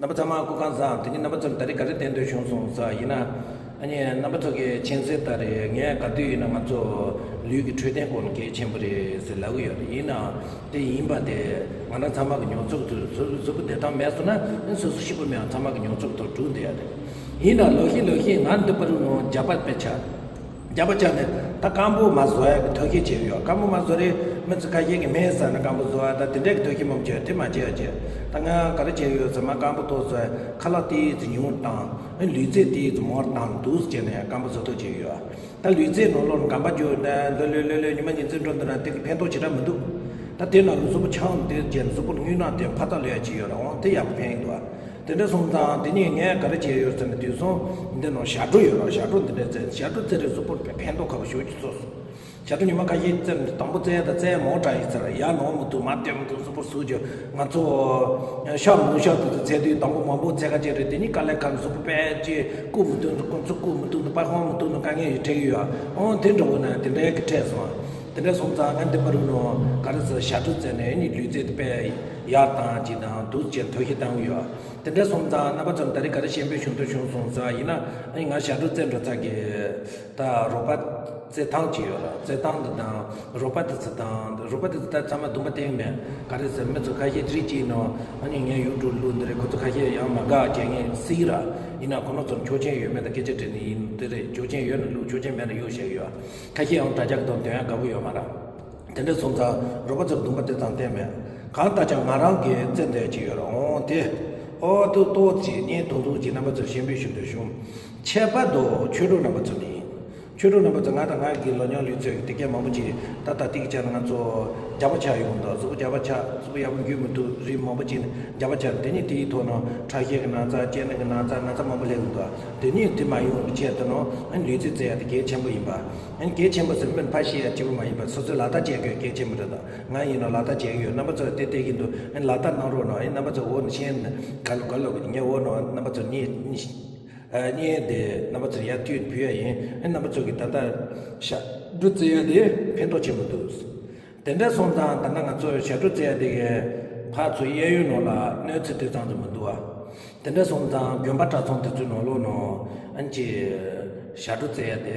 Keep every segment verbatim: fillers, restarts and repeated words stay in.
རྣམ་པ་ཚང་མ་སྐུ་ཁམས་བཟང་། དེ་ནི་རྣམ་པ་ཚོར་ད་རེས་ག་རེ་བསྟན་འདོད་བྱུང་སོང་ཟེར་བ་ཡིན་ན། ཨ་ནི་རྣམ་པ་ཚོ་གིས་མཁྱེན་གསལ་ལྟར་རེད། ངས་ག་དུས་ཡིན་ན་ང་ཚོ་ལུས་ཀྱི་འཕྲོད་བསྟེན་སྐོར་ནི་གལ་ཆེན་པོ་རེད་ཟེར་ལབ་ཀྱི་ཡོད་རེད། ཡིན་ནའང་དེ་ཡིན་པ་དེ་ང་རང་ཚང་མ་གི་མྱོང་ཚོར་དུ་གཟུགས་པོ་བདེ་ཐང་མེད་སོང་ན་སོ་སོ་སྐྱིད་པོ་མེད་ཡང་ཚང་མ་གི་མྱོང་ཚོར་དུ་འགྲོ་བསྡད་ཡ་རེད། ཡིན་ནའང་ལོ་ཤས་ལོ་ཤས་ང་འདི་པར་ནང་རྒྱབ་པ་དཔེ་ཆ། རྒྱབ་པ་ཆགས་ནས་ད་སྐམ་པོ་མ་བཟོ་ཡ་གི་ཐབས་ཤེས་བྱས་ཡོད། སྐམ་པོ་མ་བཟོ་རེད། མི་ཚོ་ཁ་ཤས་ཀྱིས་མེད་ཟེར་ནས་སྐམ་པོ་བཟོ་བ་ད་དེ་འདྲས་ཀྱི་ཐབས་ཤེས་མང་པོ་བྱས། དེ་མ་བྱས་ཡ་བྱས། ད་ང་ག་རེ་བྱས་ཡོད་ཟེར་ན་སྐམ་པོ་ཏོག་ཙམ་ཁ་ལག་ཏོག་ཙམ་ཉུང་བཏང་། ལུས་རྩལ་ཏོག་ཙམ་མང་བཏང་འདུག་ཟེར་ནས་སྐམ་པོ་བཟོ་ཐབས་བྱས་ཡོད། ད་ལུས་རྩལ་ནང་ལོགས་ནས་གོམ་པ་རྒྱག་ན་ལོ་ལོ་ལོ་ལོ་ཉི་མ་ཉིན་མཚན་འགྲོ་འདུག་ན་དེ་གི་ཕན་ཐོགས་ཇི་འདྲ་མི་འདུག་ད་དེ་ནང་གི་གཟུགས་པོ་ཆང་དེ་བརྒྱབ་ནས་གཟུགས་པོ་ལ་རྔུལ་ནག་དེ་ཕར་ཚུར་ལུད་ཡ་བྱས་ཡོད་ར། འོང་དེ་ཡག་པོ་ཕན་གྱི་འདུག་དེ་འདྲ་སོང་ཙང་དེ་ནས་ངས་ག་རེ་བྱས་ཡོད་ཟེར་ན་དུས་སང་འདི་ནང་ཞབས་བྲོ་ཡོད་ར། ཞབས་བྲོ་འདི་འདྲ་རྩེ། ཞབས་བྲོ་རྩེ་རེད། གཟུགས་པོར་དཔེ་ཕན་ཐོགས་ཁ་པོ་ཞེ་པོ་ཅིག་ཐོགས་སོང་། ཞབས་བྲོ་ཉི་མ་ཁ་ཤས་རྩེ་ནས་དང་པོ་རྩེ་ཡ་དང་རྩེ་ཡ་མང་དྲགས་ཡིན་ཟེར། ཡར་ལངས་མི་ཐུབ། མར་སྡོད་མི་ཐུབ། གཟུགས་པོ་ཟུག་གི། ང་ཚོ་ཤ་མོ་ཤ་དེ་ཚོ་རྩེ་དུས་དང་པོ་མང་པོ་རྩེ་ཁ་ཅིག་རེད། དེ་ནས་དཀའ་ལས་ཁག་ནས་གཟུགས་པོ་དཔེ་ཅིག་བཀུག་མི་ཐུབ་འདུག་སྐུ་ཚུགས་བཀུག་མི་ཐུབ་འདུག་པར་ཧང་མི་ཐུབ་འདུག་དཀའ་ངལ་ཡོད་འཕྲད་ཀྱི་ཡོད། འོང་དེ་འདྲ་བོ་ན་དེ་འདྲའི་གི་འཕྲད་སོང་། དེ་འདྲ་སོང་ཙང་ང་འདི་པར་ནང་ག་རེ་ཟེར་ཞབས་བྲོ་རྩེ་ནས་ནི་ལུས་རྩལ་དེ་དཔེ་ཡར་བཏང་ཅིག་དང་འདུག་ཅེས་ཐབས་ཤེས་བཏང་གི་ཡོད། དེ་འདྲ་སོང་ཙང་རྣམ་པ་ཚོར་ད་རེས་ག་རེ་ཞུ་འདོད་བྱུང་སོང་ཟེར་བ་ཡིན་ན། ཨ་ནི་ང་ཞབས་བྲོ་རྩེ་འགྲོ་ཚར་གི། ད་རོགས་པ་རྩེ་ཐང་ཅིག་ཡོད་ར། རྩེ་ཐང་འདི་དང་རོགས་པ་དེ་ཚོ་དང་། རོགས་པ་དེ་ཚོ་ད་ཚང་མ་སྡུག་པ་བསྟན་མེད། ག་རེ་ཟེར་མི་ཚོ་ཁ་ཤས་རིགས་གཅིག་ནང་ཨ་ནི་ངའི་ཡུ་ཊུབ་བླུགས་འདི་རེད། ཁོ་ཚོ་ཁ་ཤས་ཡང་མ་དགའ་བྱས་ངས་སྲིད་ར། ཡིན་ན་ཁོ་རང་ཚོར་ཆོག་མཆན་ཡོད་མེད་དང་སྐད་ཆ་དྲིས་ནི་ཡིན། དེ་རེད། ཆོག་མཆན་ཡོད་ན་བླུགས། ཆོག་མཆན་མེད་ན་གཡུག་བཞག་ཡོད། ཁ་ཤས་ཡང་དྲ་རྒྱ་གི་དང་འདོན་ཡ་དགའ་པོ་ཡོད་མ་ར། དེ་འདྲ་སོང་ཙང་རོགས་པ་ཚོར་སྡུག་པ་དེ་ཙམ་བསྟན་མེད། གང་ལྟར་ཀྱང་ང་རང་གིས་རྩེ་འདོད་ཀྱི་ཡོད་ར། འོང་དེ། ཨོ་དུ་ཏོག་ཙམ་བརྙན་ཐུང་ཐུང་ཅིག་རྣམ་པ་ཚོར་ཞུ་འདོད་བྱུང་། ཁྱད་པར་དུ་ཆོས་གྲོགས་རྣམ་པ་ཚོ་ནི། ཆོས་གྲོགས་རྣམ་པ་ཚོ་ང་དང་ང་གི་ལོ་མྱོང་ལུས་རྩལ་གྱི་དེ་གས་མང་པོ་ཅིག་ད་ལྟ་དེ་གི་ཆ་ནས་ང་ཚོ་རྒྱབ་པ་ཆགས་ཡོང་འདུག་གཟུགས་པོ་རྒྱབ་པ་ཆགས། གཟུགས་པོ་ཡག་པོ་འགྱུར་མི་ཐུབ། རིགས་མང་པོ་ཅིག་རྒྱབ་པ་ཆགས། དེ་ནི་དེའི་ཐོག་ནས་ཁྲག་ཤེད་ཀྱི་ན་ཚ། སྐྱེ་ནད་ཀྱི་ན་ཚ། ན་ཚ་མང་པོ་སླེབས་ཀྱི་འདུག་དེ་ནི་དེ་མ་ཡོང་བའི་ཆེད་དུ་ནང་ཨ་ནི་ལུས་རྩལ་རྩེ་ཡ་དེ་གལ་ཆེན་པོ་ཡིན་པ། ཨ་ནི་གལ་ཆེན་པོ་ཟེར་མིན་ཕར་བཤད་ཡ་གཅིག་པུ་མ་ཡིན་པ། སོ་སོའི་ལག་བརྡ་བྱེད་དགོས་གལ་ཆེན་པོ་རེད་ད། ང་ཡིན་ན་ལག་བརྡ་བྱེད་ཀྱི་ཡོད། རྣམ་པ་ཚོ་དེ་བལྟས་ཀྱི་འདུག་ཨ་ནི་ལག་བརྡ་གནང་རོགས་གནང་། ཨ་ནི་རྣམ་པ་ཚོ་འོག་ནས་ཤེས་ན་ག་ལོ་ག་ལོ་གི་ངས་འོག་ནས་རྣམ་པ་ཚོ་བརྙན་བརྙན་དེ་རྣམ་པ་ཚོར་ཡར་མཐུད་ཕུལ་ཡ་ཡིན། ཨ་ནི་རྣམ་པ་ཚོ་གི་ད་ལྟ་ཞབས་བྲོ་རྩེ་ཡ་དེ་ཕན་ཐོགས་ཆེན་པོ་འདུག་དེ་འདྲ་སོང་ཙང་ད་ལྟ་ང་ཚོ་ཞབས་བྲོ་རྩེ་ཡ་དེ་གའི་ཕར་ཚུར་གཡས་གཡོན་ནང་ལ་གནོད་འཚེ་དེ་ཙམ་དུ་མི་འདུག་བ། དེ་འདྲ་སོང་ཙང་དགོན་པ་གྲྭ་ཚང་དེ་ཚོའི་ནང་ལོགས་ནང་ཨ་ནི་ཅིག་ཞབས་བྲོ་རྩེ་ཡ་དེ།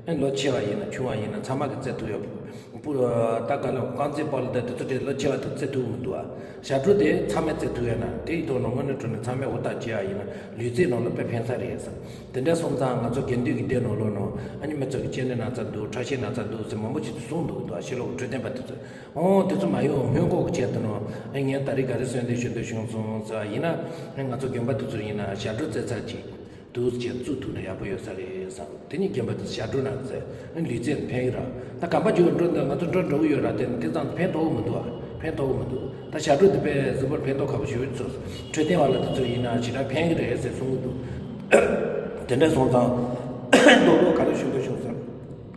ཨ་ནི་ལོ་ཆེ་བ་ཡིན་ན་ཆུང་བ་ཡིན་ན་ཚང་མ་གིས་རྩེ་ཐུབ་ཡ། སྤུ་ད་ག་ལ་རྐང་རྩེད་སྤོ་ལོ་དང་དེ་ཚོ་དེ་ལོ་ཆེ་བ་དེ་རྩེ་ཐུབ་མི་འདུག་བ། ཞབས་བྲོ་དེ་ཚང་མས་རྩེ་ཐུབ་ཡ་ན་དེ་ཡི་ཐོག་ནས་དངོས་གནས་དྲང་གནས་ཚང་མས་འུར་རྟགས་བྱེད་ཡ་ཡིན་ན་ལུས་རྩལ་ནང་ལ་དཔེ་ཕན་ས་རེད་བསམ། དེ་འདྲ་སོང་ཙང་ང་ཚོ་དགེ་འདུན་གྱི་སྡེ་ནང་ལོགས་ནང་ཨ་ནི་མི་ཚོ་གི་སྐྱེ་ནད་ན་ཚ་འདུག་ཁྲག་ཤེད་ན་ཚ་འདུག་ཟེར་མང་པོ་ཞིག་གསུངས་འདུག་འདུག་ཕྱི་ལོགས་འཕྲོད་བསྟེན་པ་དེ་ཚོས། ཨོ་དེ་ཚོ་མ་ཡོང་སྔོན་འགོག་གི་ཆེད་དུ་ནང་ཨ་ངས་ད་རེས་ག་རེ་གསོལ་འདེབས་ཞུ་འདོད་བྱུང་སོང་ཟེར་བ་ཡིན་ན། ཨ་ང་ཚོ་དགོན་པ་དེ་ཚོ་ཡིན་ན་ཞབས་བྲོ་རྩེ་ཚར་ཅིག་འདུག་ཅེས་བཙུགས་ཐུབ་ན་ཡག་པོ་ཡོད་ས་རེད་བསམ། དེ་ནི་རྒན་པ་དེ་ཞབས་བྲོ་ན་ཚེ་ནི་ལུས་རྩལ་ཕན་གི་ར། ད་གམ་པ་རྒྱུག་འགྲོ་འདི་ང་ཚོ་འགྲོ་འགྲོ་གི་ཡོད་ར། དེ་ནི་དེ་ཙམ་ཕན་ཐོགས་མི་འདུག་ཨ། ཕན་ཐོགས་མི་འདུག་ད་ཞབས་བྲོ་འདི་པས་གཟུགས་པོར་ཕན་ཐོགས་ཁ་པོ་ཞུ་ཚོ། འཕྲོད་བསྟེན་བ་ལ་དེ་ཚོ་ཡིན་ན་ཞེ་དྲག་ཕན་གི་རེད་ཟེར་གསུང་གི་འདུག་དེ་འདྲ་སོང་ཙང་རྡོག་རྡོག་ག་རེ་ཞུ་འདོད་བྱུང་ཟེར།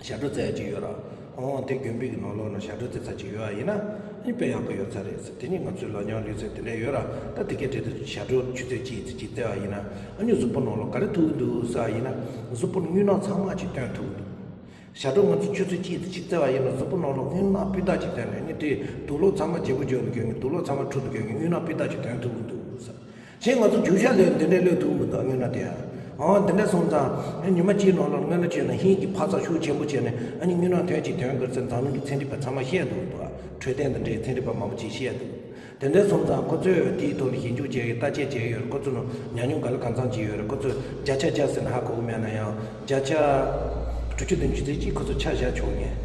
ཞབས་བྲོ་རྩེ་ཡ་ཅིག་ཡོད་ར། ཨོ་དེ་དགོན་པའི་གི་ནང་ལོགས་ན་ཞབས་བྲོ་རྩེ་ས་ཅིག་ཡོད་ཨ། ཡིན་ན་ཨ་ནི་དཔེ་ཡག་པོ་ཡོད་ས་རེད་ཟེར། དེ་ནི་ང་ཚོའི་ལོ་མྱང་ལུས་རྩལ་དེ་འདྲ་ཡོད་ར། ད་དེ་གའི་གྲས་དེ་ཞབས་བྲོ་ཆུ་ཚོད་གཅིག་ཙམ་ཅིག་རྩེ་བ་ཡིན་ན་ཨ་ནི་གཟུགས་པོ་ནང་ལོགས་ག་རེ་ཐུག་གི་འདུག་ཟེར་བ་ཡིན་ན་གཟུགས་པོར་རྔུལ་ནག་ཚང་མ་ཅིག་ཐོན་ཐུབ་ཀྱི་འདུག་ཞབས་བྲོ་ང་ཚོ་ཆུ་ཚོད་གཅིག་ཙམ་ཅིག་རྩེ་བ་ཡིན་ན་གཟུགས་པོ་ནང་ལོགས་རྔུལ་ནག་སྤུས་དག་ཅིག་ཐོན་ནས་ཨ་ནི་དེ་དུག་ལོག་ཚང་མ་བརྗེ་པོ་འཇོག་ནས་གྱོན་གྱི་དུག་ལོག་ཚང་མ་འཁྲུ་ནས་གྱོན་གྱི་རྔུལ་ནག་སྤུས་དག་ཅིག་ཐོན་ཐུབ་ཀྱི་འདུག་ཟེར། གཞན་ང་ཚོ་རྒྱུ་ཆ་ལས་འདི་འདྲའི་ལོས་ཐུབ་མི་འདུག་རྔུལ་ནག་དེ་ཡང་། འོ་འདི་འདྲ་སོང་ཙང་ཨ་ཉི་མ་གཅིག་ནང་ལ་རྔུལ་ནག་བྱས་ན་ཧིན་གྱི་འཕར་རྩ་ཤུགས་ཆེན་པོ་བྱས་ནས་ཨ་ནི་རྔུལ་ནག་ཐོན་ཅིག་ཐོན་དགོས་ཟེར་འཛམ་གླིང་གི་ཚན་རིག་པ་ཚང་མ་བཤད་འདུག་འདུག་འཕྲོད་བསྟེན་དང་འབྲེལ་ཚན་རིག་པ་མང་པོ་ཅིག་བཤད་འདུག་དེ་འདྲ་སོང་ཙང་ཁོ་ཚོས་དེའི་ཐོག་ནས་ཞིབ་འཇུག་བྱས་ཡོད། བརྟག་དཔྱད་བྱས་ཡོད་རེད། ཁོ་ཚོ་ནང་ཉམས་མྱོང་ག་ལ་གང་འཚམ་ཅིག་ཡོད་རེད། ཁོ་ཚོས་བརྒྱ་ཆ་བརྒྱ་ཟེར་ན་ཧ་གོ་གི་མེད་ན་ཡང་བརྒྱ་ཆ་དྲུག་ཅུ་བདུན་ཅུ་ཙམ་ཅིག་ཁོ་ཚོ་ཆ་བཞག་ཆོག་ངེས།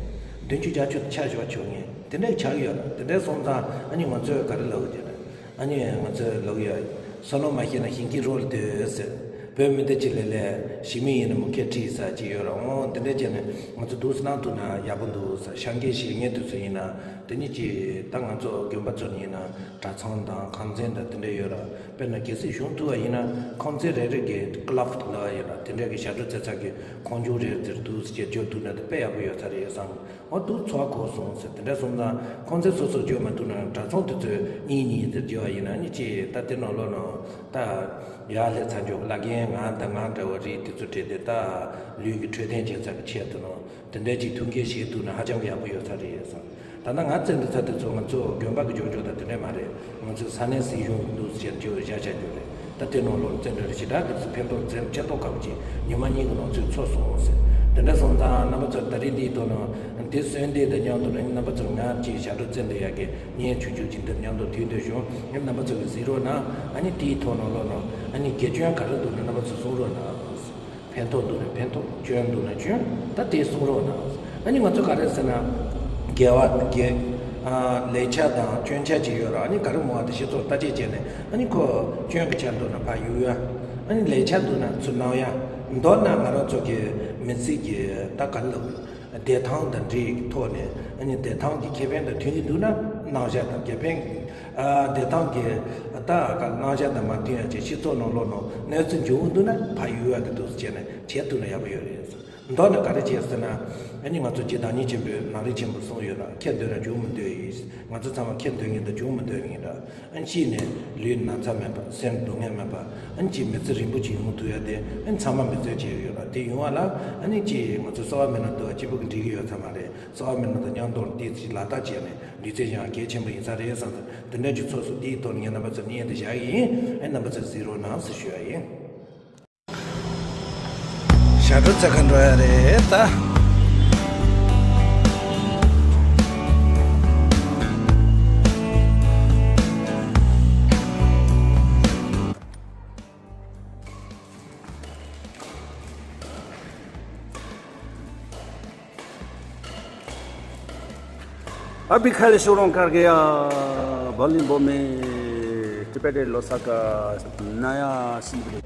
བདུན་ཅུ་བརྒྱད་ཅུ་ཆ་བཞག་ཆོག་ངེས། དེ་འདྲ་ཆགས་ཡོད་རེད། དེ་འདྲ་སོང་ཙང་ཨ་ནི་ང་ཚོས་ག་རེ་ལབ་དགོས་ཀྱི་རེད། ཨ་ནི་ང་ཚོས་ལབ་ཡོད། བསམ་བློ་མ་ཤེས་ན་ཞིང་གི་རོ་ལ་སྡོད་ཟེར། བོད་མི་སྡེ་གཅིག་ལས་ལས་ཞི་མི་ཡིན་ན་མུ་གེ་ཁྲིད་ཟེར་ཅིག་ཡོད་རེད། འོང་དེ་འདྲ་བྱས་ནས་ང་ཚོ་འདུག་སེ་གནང་ཐུབ་ན་ཡག་པོ་འདུག་ཟེར། ཤང་གི་ཞིག་ངས་དུས་ཚོད་ཡིན་ན་དེ་ནི་ཅི་ད་ང་ཚོ་དགོན་པ་ཚོ་ནི་ཡིན་ན་གྲྭ་ཚང་དང་ཁང་ཚན་དང་དེ་འདྲ་ཡོད་ར། དཔེར་ན་གལ་སྲིད་གཞུང་ཐུབ་པ་ཡིན་ན་ཁང་ཚན་རེ་རེ་གི་ཀླབ་ལ་ཡོད་ར། དེ་འདྲ་གི་ཞབས་བྲོ་རྩེ་ས་གི་ཁང་ཆུང་རེ་རེ་དེར་འདུག་སེ་བྱས་འཇོག་ཐུབ་ན་དེ་དཔེ་ཡག་པོ་ཡོད་ས་རེད་བསམ། འོ་འདུག་ཚོར་བ་གོ་སོང་ཟེར། དེ་འདྲ་སོང་ཙང་ཁང་ཚན་སོ་སོར་བསྒྱུར་མ་ཐུབ་ན་གྲྭ་ཚང་དེ་ཚོས་གཉིས་གཉིས་དེར་བསྒྱུར་བ་ཡིན་ན་ནི་ཅི་ད་དེ་ནང་ལོགས་ནང་ད་ཡར་སླེབས་ཚར་འཇོག་བླ་རྒན་ང་དང་ང་འདྲ་བ་རིགས་དེ་ཚོ་བྲིས་ཏེ་ད་ལུས་ཀྱི་འཕྲོད་བསྟེན་བྱེད་ས་གི་ཆེད་དུ་ནང་དེ་འདྲའི་ཅིག་ཐུགས་འགན་བཞེས་ཐུབ་ན་ཧ་ཅང་གི་ཡག་པོ་ཡོད་ས་རེད་བསམ། ད་ལྟ་ང་བཙལ་འདུག་ས་དེ་ཚོ་ང་ཚོ་དགོན་པ་གི་ལྗོངས་ལྗོངས་དང་དེ་འདྲ་མ་རེད། ང་ཚོ་ས་གནས་སྲིད་གཞུང་གི་འདུག་སེ་བྱས་བཞག་བཞག་རྒྱུ་རེད། ད་དེ་ནང་ལོགས་ལ་བཙན་གྲོལ་རེ་ཞིག་ད་ག་ཚོད་ཕན་ཐོགས་བཙན་ཆེ་ཐོག་ཁག་ཅིག་ཉི་མ་གཉིས་ཀྱི་ནང་ཚུད་ཚོད་སོང་ཟེར། དེ་འདྲ་སོང་ཙང་རྣམ་པ་ཚོ་ད་རེས་འདིའི་ཐོག་ནང་དེ་གསོན་དེ་དང་མཉམ་དུ་རང་ཉིད་རྣམ་པ་ཚོར་ང་ཅིག་ཞབས་བྲོ་བཙན་དུ་ཡག་གི་ཉན་ཆུང་ཆུང་ཅིག་འདིར་མཉམ་དུ་དུས་འདིར་བྱུང་ངས་རྣམ་པ་ཚོ་གི་གཟིགས་རོགས་གནང་། ཨ་ནི་དེའི་ཐོག་ནང་ལོགས་ནང་ཨ་ནི་དགེ་སྐྱོན་ག་རེ་འདུག་ན་རྣམ་པ་ཚོ་གསུང་རོགས་གནང་། ཕན་ཐོགས་འདུག་ན་ཕན་ཐོགས། སྐྱོན་འདུག་ན་སྐྱོན། ད་དེ་གསུང་རོགས་གནང་། ཨ་ནི་ང་ཚོ་ག་རེ་ཟེར་ན། དགེ་བ་དགེ། ཨ། ལེགས་ཆ་དང་སྐྱོན་ཆ་ཅིག་ཡོད་ར། ཨ་ནི་ག་རེ་མོ་བ་དེ་ཤེས་ཚོར་ལྟ་དཔྱད་བྱས་ནས་ཨ་ནི་ཁོ་སྐྱོན་གྱི་ཆ་འདུག་ན་ཕར་གཡུག་ཡ། ཨ་ནི་ལེགས་ཆ་འདུག་ན་ཚུར་གནང་ཡ། མདོར་ན་ང་རང་ཚོ་གི་མི་ཚེ་གི་ད་ག་རེ་ལབ། བདེ་ཐང་དང་འབྲེལ་གྱི་ཐོག་ནས་ཨ་ནི་བདེ་ཐང་གི་ཁེ་ཕན་དང་མཐུན་གྱི་འདུག་ན་གནང་བཞག་དང་ཁེ་ཕན། ཨ། བདེ་ཐང་གི་ད་ག་གནང་བཞག་དང་མ་མཐུན་ཡ་ཅིག་སྤྱི་ཚོགས་ནང་ལོགས་ནང་གནོད་འཚེ་འབྱུང་གི་འདུག་ན་ཕར་གཡུག་ཡ་དེ་འདུག་སེ་བྱས་ནས་བྱེད་ཐུབ་ན་ཡག་པོ་ཡོད་རེད། མདོར་ན་ག་རེ་བྱས་ཟེར་ན། ཨ་ནི་ང་ཚོ་རྗེ་བདག་ཉིད་ཆེན་པོས་ནང་རིག་ཆེན་པོ་གསུངས་ཡོད་ལ། ཁེ་འདོད་ན་འབྱུང་མི་འདོད་ཡིན། ང་ཚོ་ཚང་མ་ཁེ་འདོད་མཁན་དང་འབྱུང་མི་འདོད་མཁན་འདྲ། ཨ་ནི་གཅིག་ནས་ལུས་ན་ཚ་མེད་པ། སེམས་སྡུག་བསྔལ་མེད་པ། ཨ་ནི་གཅིག་མི་ཚེ་རིང་པོ་ཅིག་ཡོང་ཐུབ་ཡ་དེ་ཨ་ནི་ཚང་མ་འབད་བརྩོན་བྱས་ཡོད་ལ། དེ་ཡོང་བ་ལ་ཨ་ནི་གཅིག་ང་ཚོ་གསོ་བ་མི་ན་འདུག་གཅིག་པུ་གི་འགྲིག་གི་ཡོད་ཚང་མ་རེད། གསོ་བ་མི་ན་དང་མཉམ་དུ་དེ་ཚིག་ལ་བརྟག་བྱས་ནས་ལུས་རྩལ་ཡང་གལ་ཆེན་པོ་ཡིན་ས་རེད་བསམ་ཚེ་དེ་འདྲ་གྱི་ཚོགས་སུ་དེའི་ཐོག་ནས་ངས་རྣམ་པ་ཚོར་བརྙན་དུ་བཞག་གི་ཡིན། ཨ་ནི་རྣམ་པ་ཚོས་གཟིགས་རོགས་གནང་ཟེར་ཞུ་ཡ་ཡིན། ཞབས་བྲོ་རྩེ་ག་འགྲོ་ཡ་རེད་ད། ཨ་བི་ཁ་ལི་ཤོ་རོང་ཀར་གི་ཡ། བ་ལིན་བོ་མེ། ཏི་པེ་ཏེ་ལོ་ས་ཀ། ན་ཡ་སི་བི་ལི།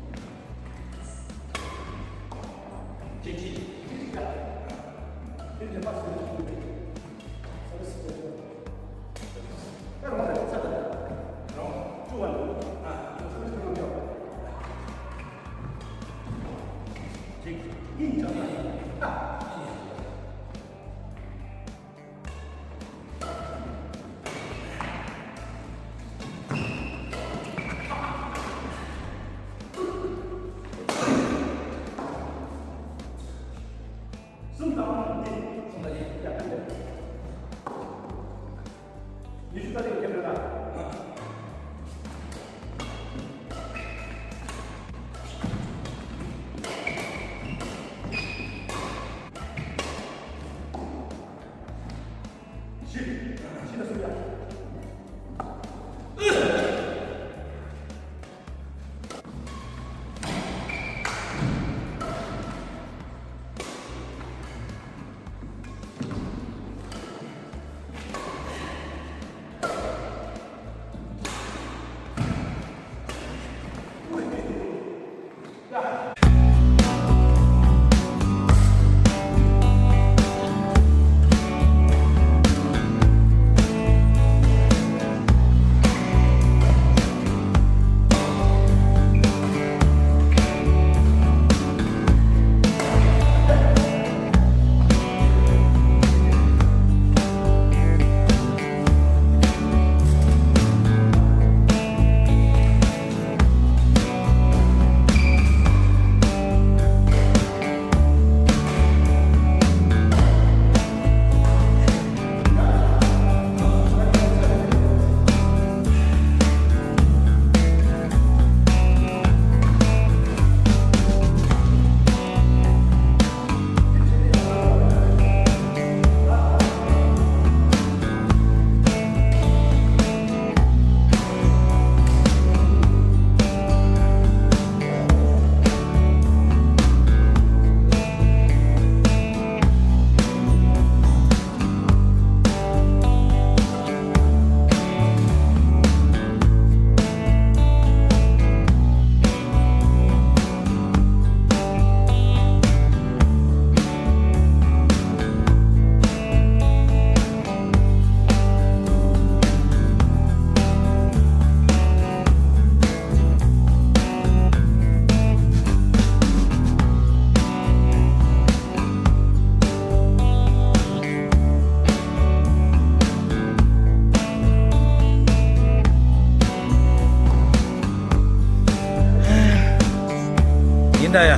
ཡིན་ད་ཡ།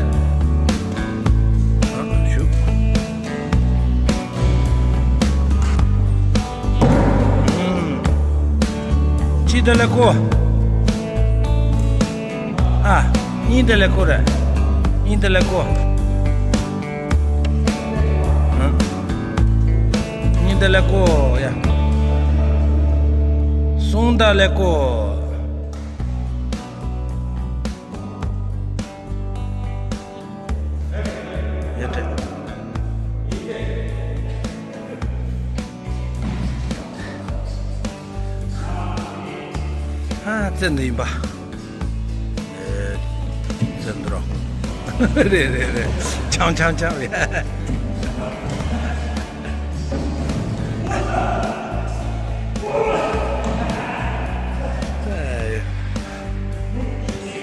ཨ། ཞུ། ཅི་ད་ལ་ཀོ། ཨ། ཨིན་ཏེ་ལེ་ཀོ་རེད། ཨིན་ཏེ་ལེ་ཀོ། ཨ། ཨིན་ཏེ་ལེ་ཀོ་ཡ། སུང་ཏ་ལེ་ཀོ། ཡ་དེ། ཨ་ཙི་འདི་ཡིན་པ། ཨེ། ཙི་འདི་རོ། རེད་རེད་རེད། ཆང་ཆང་ཆང་རེད།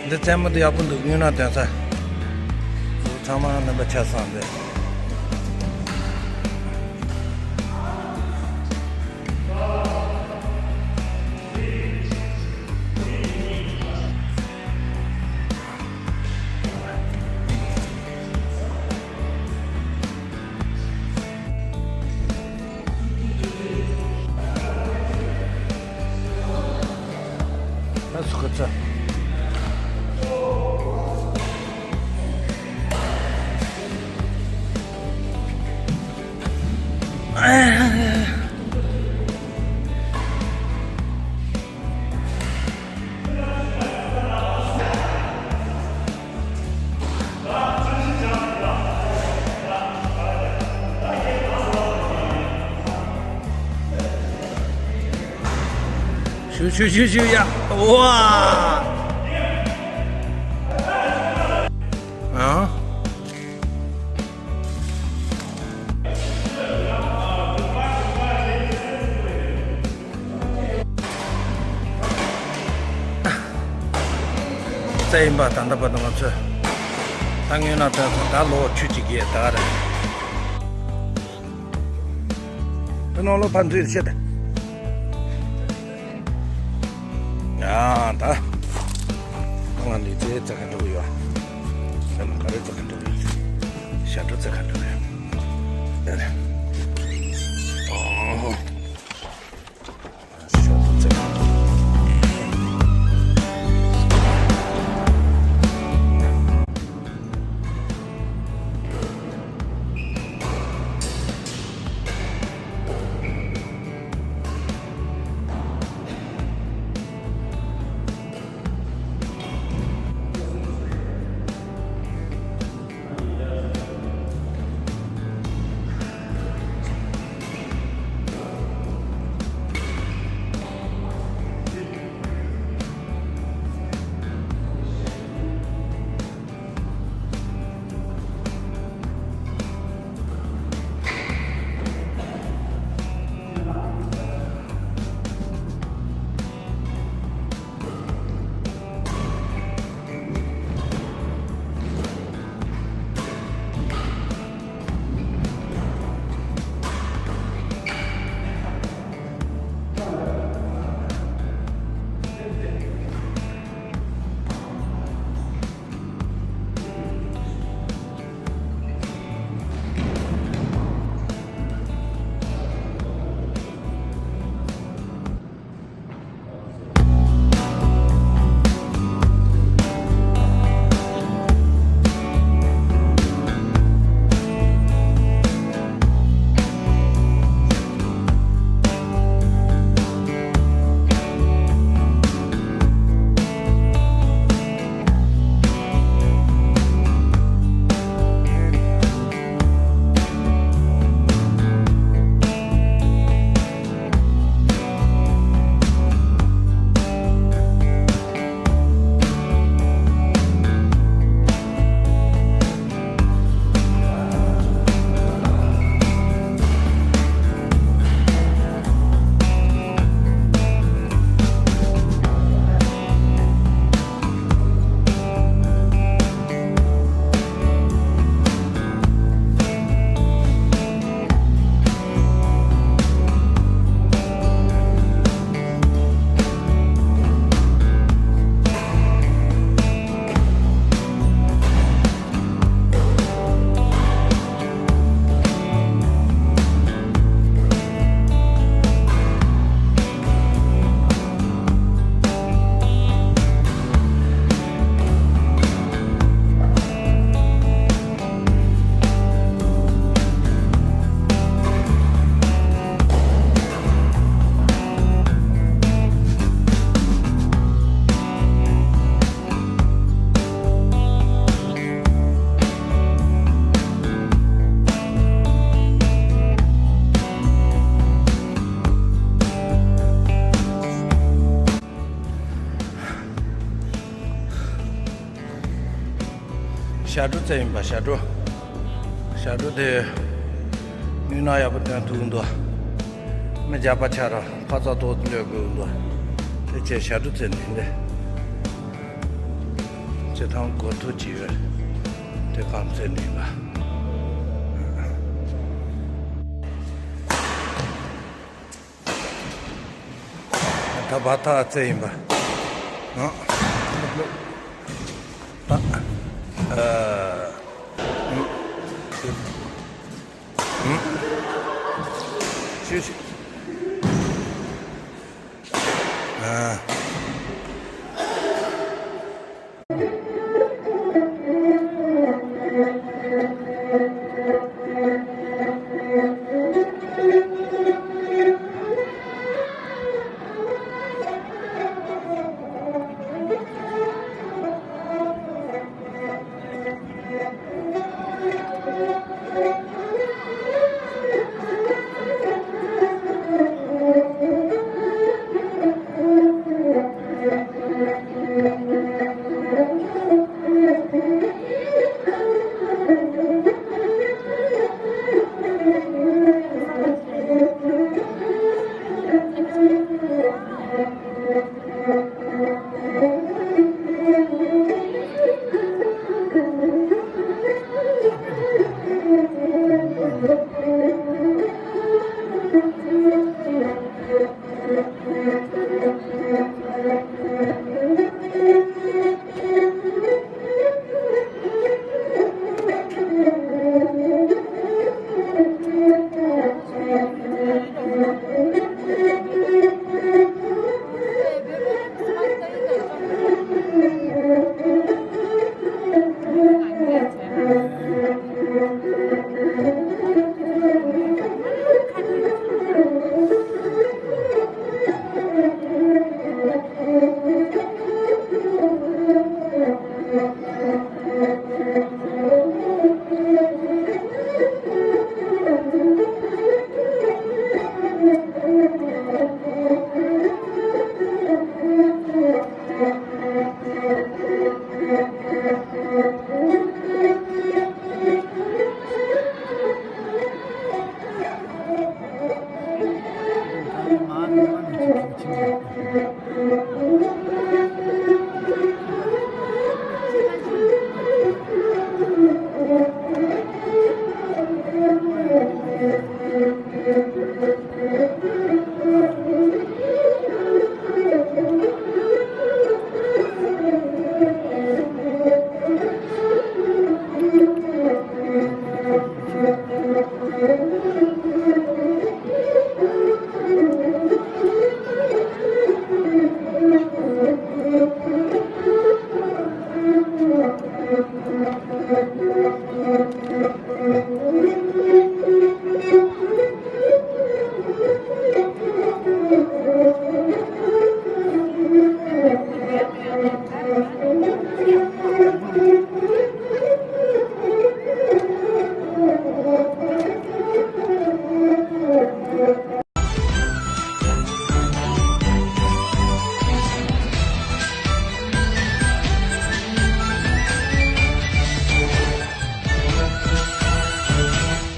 འདི་རྩེད་མོ་འདི་ཡག་པོ་འདུག་དངོས་གནས་དོན་ས། ཚང་མ་རྣམ་པ་ཆ་ཚང་འདི། ཨ་སུ་ཁ་ཚ། ཞུ་ཞུ་ཞུ་ཞུ་ཡ། ཝ། ཨ། རྩེད་ཡིན་པ་ད་ལྟ་བར་དུ་ང་ཚོས་ད་སྔོན་ན་ད་ད་ལོ་ཆུ་གཅིག་གི་ད་རེད། ཨ་ནང་ལོ་ཕར་འཛུལ་བྱེད་དེ། ཡ་ད། ང་ལི་ཙེ་རྩེད་ག་འགྲོ་གི་ཡོད། ང་ག་རེ་རྩེད་ག་འགྲོ་གི་ཡོད། ཞབས་བྲོ་རྩེད་ག་འགྲོ་གི་ཡོད། ཨོ། ཞབས་བྲོ་རྩེ་ཡིན་པ། ཞབས་བྲོ། ཞབས་བྲོ་དེ་ནུས་སྣང་ཡག་པོ་སྟོན་ཐུབ་འདུག་མི་རྒྱགས་པ་ཆགས་ར་ཁ་ཚ་ཏོག་ཙམ་ལས་དགོས་འདུག་དེ་ཆེ་ཞབས་བྲོ་རྩེ་ནི་འདི། རྩེད་ཐང་གོ་ཐུག་ཅིག་ཡོད། དེ་གང་རྩེ་ནི་ལ། ད་བ་ཐག་རྩེ་ཡིན་པ། ཨ། ད། ཨ། ཨ། ཨ། ཅི་ཞིག་ཨ།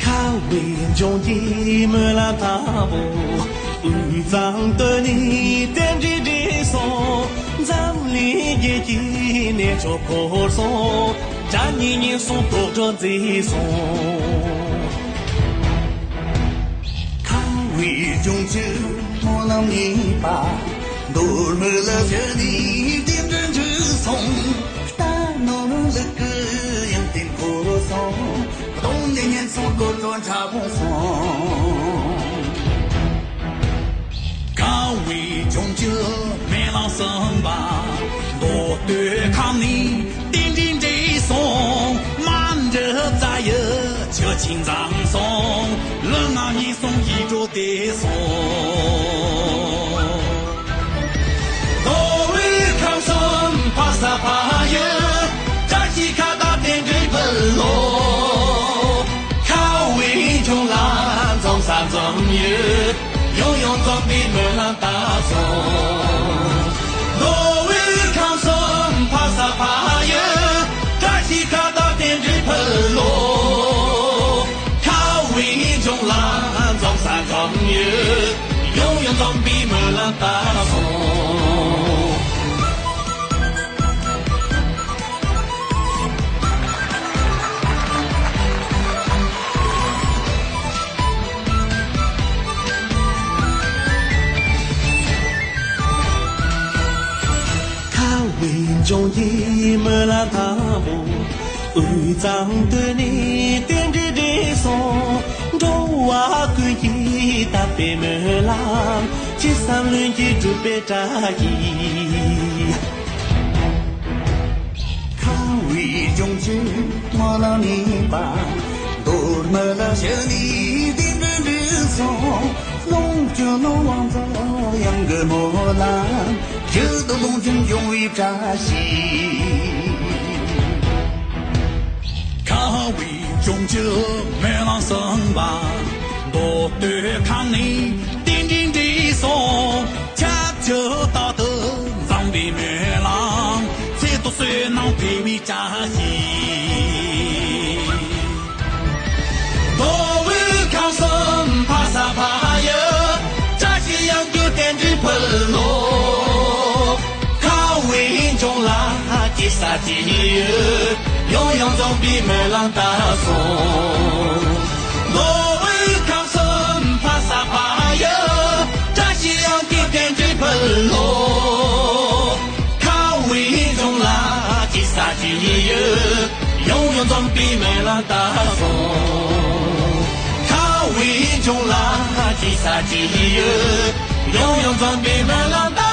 ཁ་བའི་ལྗོངས་ཀྱི་སྨོན་ལམ་ལྟ་བུ། དབུས་གཙང་སྟོད་ནས་རྟེན་འབྲེལ་འགྲིག་སོང་། འཛམ་གླིང་རྒྱལ་གྱི་གནས་མཆོག་བོར་སོང་། དགྲ་གཉེན་ཉེན་སོང་དོག་སྒྲ་མཛེས་སོང་། ཁ་བའི་ལྗོངས་ཀྱི་སྨོན་ལམ་ཡིན་པ། མདོ་སྨད་ལ་བཞུད་ནས་རྟེན་འབྲེལ་འགྲིག་སོང་། རྟ་ནོར་ལུག་གི་ཡང་རྟེན་འཁོར་སོང་། གདོང་ནས་ཉེན་སོང་དགོད་བྲོ་འཁྲབ་སོང་། ཁ་བའི་ལྗོངས་ཀྱི་སྨོན་ལམ་གསུམ་པ། མདོ་སྟོད་ཁམས་ནས་རྟེན་འབྲེལ་འགྲིག་སོང་། མ་འདྲི་རྩ་ཡི་ཆུ་ཆེན་འཛོམས་སོང་། ལུས་ངག་ཉེན་སོང་ཡིད་འགྲོ་བདེ་སོང་། མདོ་དབུས་ཁམས་གསུམ་ཕ་ས་ཕ་ཡུལ། བཀྲ་ཤིས་ཁ་བརྡ་རྟེན་འབྲེལ་འབུལ་ལོ། ཁ་བའི་ལྗོངས་ལ་འཛོམས་ས་འཛོམས་ཡུལ། ཡང་ཡང་འཛོམས་པའི་སྨོན་ལམ་བཏབ་སོང་། མདོ་དབུས་ཁམས་གསུམ་ཕ་ས་ཕ་ཡུལ། བཀྲ་ཤིས་ཁ་བརྡ་རྟེན་ ཡོང་ཡོང་འཛོམས་པའི་སྨོན་ལམ་བཏབ་སོང་། ཁ་བའི་འབྱུང་གི་སྨོན་ལམ་དང་པོ། དབུས་གཙང་སྟོད་ནས་རྟེན་འབྲེལ་འགྲིག་སོང་། འགྲོ་བ་ཀུན་གྱི་དམ་པའི་སྨོན་ལམ། ཅི་བསམ་ལྷུན་གྱིས་འགྲུབ་པའི་བཀྲ་ཤིས། ཁ་བའི་འབྱུང་གི་སྨོན་ལམ་ཡིན་པ། མདོ་སྨོན་ལམ་ཞུ་ནས་རྟེན་འབྲེལ་འགྲིག་སོང་། ལོངས་སྤྱོད་ནོར་དབང་ཚོགས་གཡང་གི་སྨོན་ལམ། ཡིད་དུ་ལོངས་སྤྱོད་འབྱུང་བའི་བཀྲ་ཤིས། ཁ་བའི་འབྱུང་གི་སྨོན་ལམ་གསུམ་པ། མདོ་སྟོད་ཁམས་ནས་རྟེན་འབྲེལ་འགྲིག་སོང་། ཁྱབ་བསྒྲགས་རྟག་ཏུ་འཛོམས་པའི་སྨོན་ལམ། ཚེ་ཐུགས་བསོད་ནམས་འཕེལ་བའི་བཀྲ་ཤིས། མདོ་དབུས་ཁམས་གསུམ་ཕ་ས་ཕ་ཡུལ། བཀྲ་ཤིས་གཡང་རྒྱུད་རྟེན་འབྲེལ་ཕུལ་ལོ། ཁ་བའི་འབྱུང་ལ་ཅི་ཟ་ཅི་ཡོད། ཡོང་ཡོང་འཛོམས་པའི་སྨོན་ལམ་བཏབ་སོང་། མདོ་དབུས་ཁམས་གསུམ་ཕ་ས་ཕ་ཡུལ། བཀྲ་ཤིས་གཡང་རྒྱུད་རྟེན་འབྲེལ་ཕུལ་ལོ། ཁ་བའི་འབྱུང་ལ་ཅི་ཟ་ཅི་ཡོད། ཡོང་ཡོང་འཛོམས་པའི་སྨོན་ལམ་བཏབ་སོང་། ཁ་བའི་འབྱུང་ལ་ཅི་ཟ་ཅི་ཡོད། ཡོང་ཡོང་འཛོམས་པའི་སྨོན་ལམ་བཏབ།